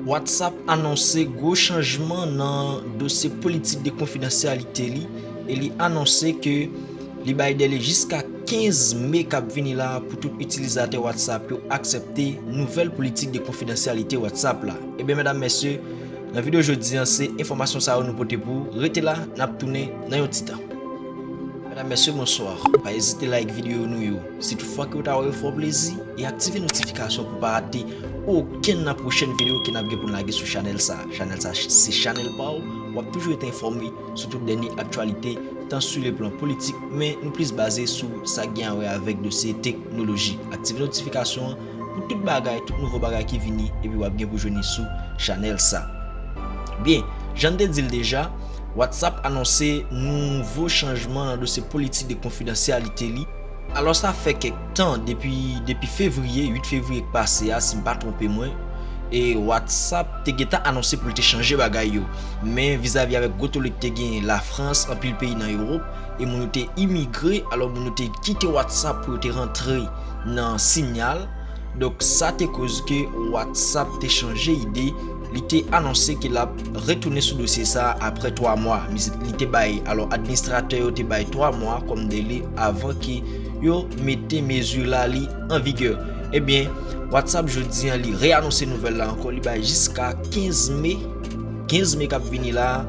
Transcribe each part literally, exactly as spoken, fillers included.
WhatsApp anonse gwo chanjman nan dosye politik de konfidansyalite li e li anonse ke li bay dèle jiska kenz me k ap vini la pou tout itilizatè WhatsApp yo aksepte nouvèl politik de konfidansyalite WhatsApp la. Ebyen, medam, mesye, nan videyo jodi an, se enfòmasyon sa yo nou pote pou ou. Rete la, n ap tounen nan yon ti tan. Medam, mesye, bonswa. Pa ezite like videyo nou yo. Si toutfwa ke w ta wè yo fè w plezi, e aktive notifikasyon pou w pa rate okenn nan pwochèn videyo ke n ap gen pou n lage sou chanèl sa. Chanèl sa se chanèl pa w. W ap toujou rete enfòme sou tout dènye aktyalite, tan sou le plan politik, men nou plis baze sou sa k gen a wè avèk dosye teknoloji. Aktive notifikasyon an pou tout bagay, tout nouvo bagay ki vini, epi w ap gen pou jwenn li sou chanèl sa. Byen, jan n te di l deja, WhatsApp anonse nouvo chanjman nan dosye politik de konfidansyalite li. Alò, sa fè kèk tan, depi, depi fevriye, uit fevriye k pase a, si m pa twonpe mwen, e WhatsApp te gentan anonse pou l te chanje bagay yo. Men vizavi avèk gwo tole k te gen Lafrans, anpil peyi nan Ewòp, e moun yo te imigre, alò moun yo te kite WhatsApp pou yo te rantre nan Signal. Donk, sa te koz ke WhatsApp te chanje ide, li te anonse ke l ap retounen sou dosye sa a apre twa mwa. Li te bay, alò, administratè yo te bay twa mwa kòm dele avan ke yo mete mezi la li an vigè. Ebyen, WhatsApp jodi an, li reanonse nouvèl la ankò, li bay jiska kenz me, kenz me k ap vini la,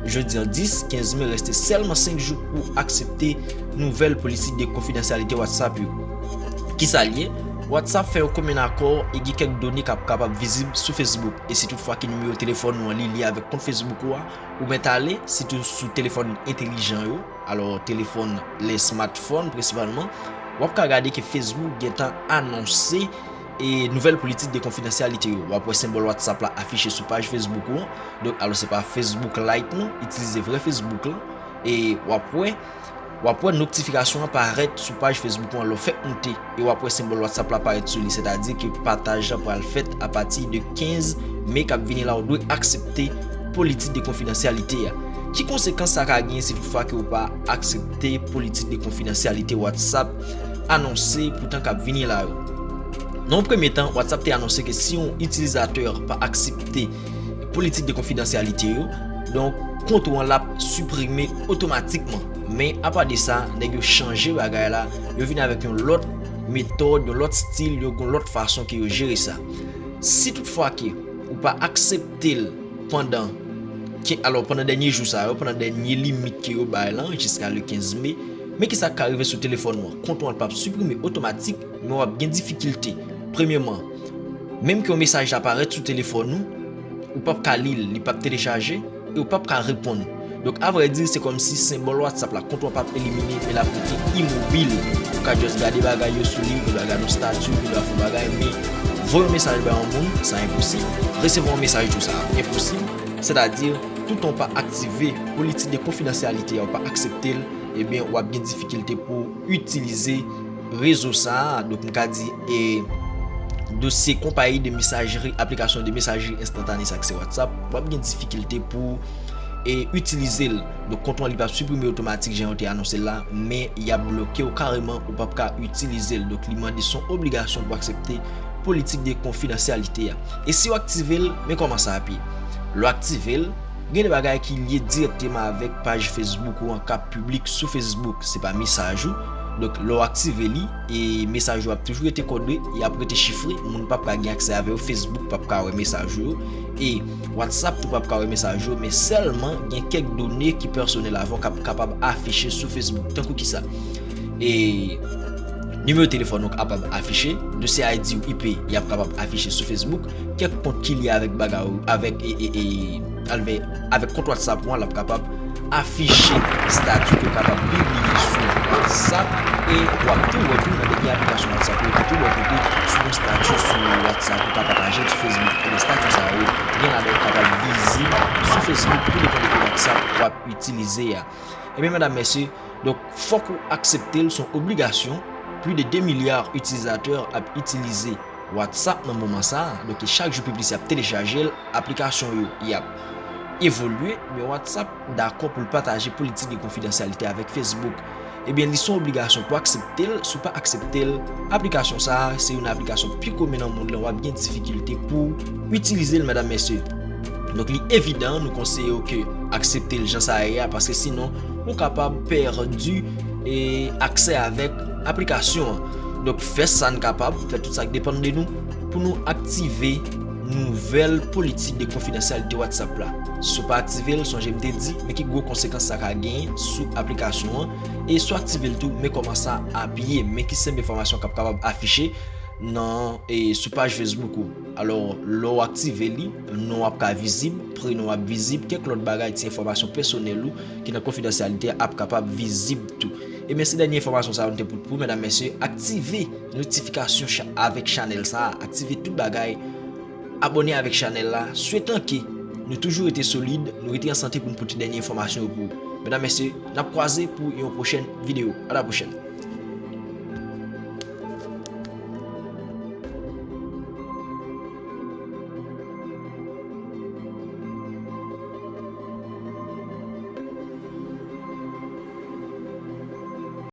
jodi an dis, kenz me, reste sèlman senk jou pou aksepte nouvèl politik de konfidansyalite WhatsApp yo. Kisa l ye? WhatsApp fè yon komen akò e gen kèk done k ap kapab vizib sou Facebook. E si toutfwa ke nimewo telefòn ou an li lye avèk kont Facebook ou a, ou mèt ale, sitou sou telefòn entèlijan yo, alò telefòn, le smartphone prensipalman, w ap ka gade ke Facebook gentan anonse e nouvèl politik de konfidansyalite yo. W ap wè senbòl WhatsApp la afiche sou paj Facebook ou an. Donk, alò se pa Facebook Lite non, itilize vrè Facebook lan. E w ap wè, w ap wè notifikasyon an parèt sou paj Facebook ou an lè w fèk moute. E w ap wè senbòl WhatsApp la parèt sou li. Sètadi ke pataj lan pral fèt apati de kenz me k ap vini la, ou dwe aksepte politik de konfidansyalite a. Ki konsekans sa ka genyen si toutfwa ke ou pa aksepte politik de konfidansyalite WhatsApp anonse pou tan k ap vini la yo? Nan yon premye tan, WhatsApp te anonse ke si yon itilizatè pa aksepte politik de konfidansyalite yo, donk, kont ou an l ap siprime otomatikman. Men apa de sa, nèg yo chanje bagay la, yo vin avèk yon lòt metòd, yon lòt stil, yon, yon lòt fason ke yo jere sa. Si toutfwa ke ou pa aksepte l pandan, ke, alò, pandan dènye jou sa yo, pandan dènye limit ke yo bay lan, jiska le kenz me, men kisa k ka rive sou telefòn ou an? Kont ou an p ap siprime otomatik, men w ap gen difikilte. Premyèman, menm ke yon mesaj la parèt sou telefòn ou, ou p ap ka li l, li p ap telechaje, e ou p ap ka reponn. Donk, avrèdi, se kòmsi senbòl WhatsApp la, kont ou an p ap elimine, men l ap rete imobil. Ou ka just gade bagay yo sou li, ou ka gade yon stati, ou ka fè yon bagay, men voye yon mesaj bay yon moun, sa enposib. Resevwa yon mesaj tou, sa enposib. Sètadi, toutan w pa aktive politik de konfidansyalite a, w pa aksepte l, ebyen, w ap gen difikilte pou w itilize rezo sa a. Donk, m ka di, e, dosye konpayi de mesajri, aplikasyon de mesajri enstantane, sa k se WhatsApp, w ap gen difikilte pou, e, itilize l. Donk, kont ou an li p ap siprime otomatik jan yo te anonse l la, men y ap bloke w kareman, ou p ap ka itilize l. Donk, li mande, se yon obligasyon pou aksepte politik de konfidansyalite a. E si w aktive l, men kòman sa ap ye. Lè w aktive l, gen de bagay ki lye dirèkteman avèk paj Facebook ou an k ap piblik sou Facebook, se pa mesaj ou. Donk, lè w aktive li, e mesaj ou ap toujou rete kode, y ap rete chifre, moun p ap ka gen aksè avè yo, Facebook p ap ka wè mesaj ou yo, e WhatsApp tou p ap ka wè mesaj ou yo, men sèlman gen kèk done ki pèsonèl avè w k ap kapab afiche sou Facebook. Tankou kisa? E nimewo telefòn ou kapab afiche, dosye I D ou I P, y ap kapab afiche sou Facebook, kèk kont ki lye avèk bagay ou, avèk, e, e, e, alvè, avèk kont WhatsApp ou an, l ap kapab afiche stati ke w kapab pibliye sou WhatsApp, e w ap tou wè tou nan dènye aplikasyon WhatsApp yo, ou tou wè kote sou yon stati sou WhatsApp ou ka pataje l sou Facebook. Ebyen, stati sa yo, gen ladan yo kapab vizib sou Facebook, tou depann de WhatsApp w ap itilize a. Ebyen, medam, mesye, donk, fòk ou aksepte l, se yon obligasyon. Plis de de milya itilizatè ap itilize WhatsApp nan moman sa a. Donk, chak jou pi plis y ap telechaje l, aplikasyon yo, y ap evolye, men WhatsApp dakò pou l pataje politik de konfidansyalite avèk Facebook. Ebyen, li se yon obligasyon pou aksepte l. Si w pa aksepte l, aplikasyon sa a, se youn nan aplikasyon pi komen nan mond lan, w ap gen difikilte pou w Itilize l, medam, mesye. Donk, li evidan, nou konseye w ke aksepte l jan sa ye a, paske sinon, ou kapab pèdi e, aksè avèk aplikasyon an. Donk, fè sa n kapab, fè tout sa k depann de nou, pou nou aktive nouvèl politik de konfidansyalite WhatsApp la. Si w pa aktive l, sonje m te di, men ki gwo konsekans sa ka genyen sou aplikasyon an, e si w aktive l tou, men kòman sa ap ye, men ki senp enfòmasyon k ap kapab afiche nan, e, sou paj Facebook ou. Alò, lè w aktive li, non w ap ka vizib, prenon w ap vizib, kèk lòt bagay, ti enfòmasyon pèsonèl ou ki nan konfidansyalite a ap kapab vizib tou. E men se dènye enfòmasyon sa yo n te pote pou, medam, mesye, aktive notifikasyon cha- avèk chanèl sa a, aktive tout bagay, abòne avèk chanèl la, swetan ke nou toujou rete solid, nou rete an sante pou n pote dènye enfòmasyon yo pou ou. Medam, mesye, n ap kwaze pou yon pwochèn videyo. A la pwochèn.